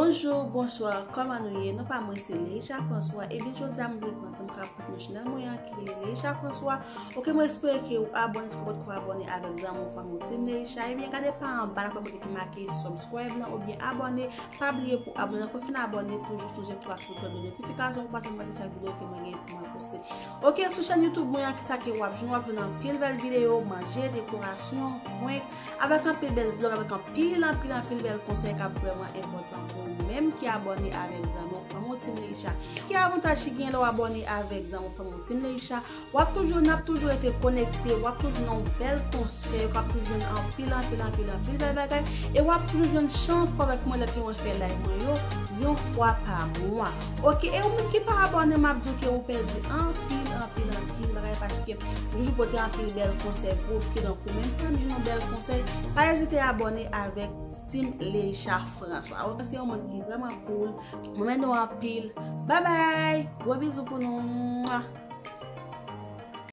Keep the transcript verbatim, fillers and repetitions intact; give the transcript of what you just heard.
Bonjou, bonswa, kòman nou ye? Non pa mwen se Leisha François. Ebyen, jodi a m vle pran tan m ka pote nan chanèl mwen an ki rele Leisha François. Oke, mwen espere ke ou abòne si w potko abòne avèk zanmi w, fanmi w, Team Leisha. Ebyen, gade pa anba la, kote ki make subscribe nan oubyen abòne. Pa bliye pou abòne. Lè w fin abòne, toujou sonje pou aktive klòch de notifikasyon pou pa janm rate chak videyo ke mwen gen pou mwen poste. Oke, sou chèn YouTube mwen an, kisa ke w ap jwenn? W ap jwenn anpil bèl videyo, manje, dekorasyon, prank, avèk anpil bèl vlog, avèk anpil, anpil, anpil bèl konsèy k ap vrèman enpòtan pou ou menm ki abòne avèk zanmi w, fanmi w, Team Leisha. Ki avantaj ki gen lè w abòne avèk zanmi w, fanmi w, Team Leisha? W ap toujou, n ap toujou rete konekte, w ap toujou nan yon bèl konsèy, w ap toujou jwenn anpil, anpil, anpil, anpil bèl bagay, e w ap toujou jwenn chans pou avèk mwen lè ke mwen fè live mwen yo, yon fwa pa mwa. Oke, e ou menm ki pa abòne, m ap di w ke ou pèdi anpil, anpil, anpil bagay, paske m toujou pote anpil bèl konsèy pou ou, ki donk ou menm ki pa jwenn yon bèl konsèy, pa ezite abòne avèk Team Leisha François. Oke, se yon moun ki vrèman cool. Mwen renmen nou anpil. Bye bye. Gwo bizou pou nou. Mwa.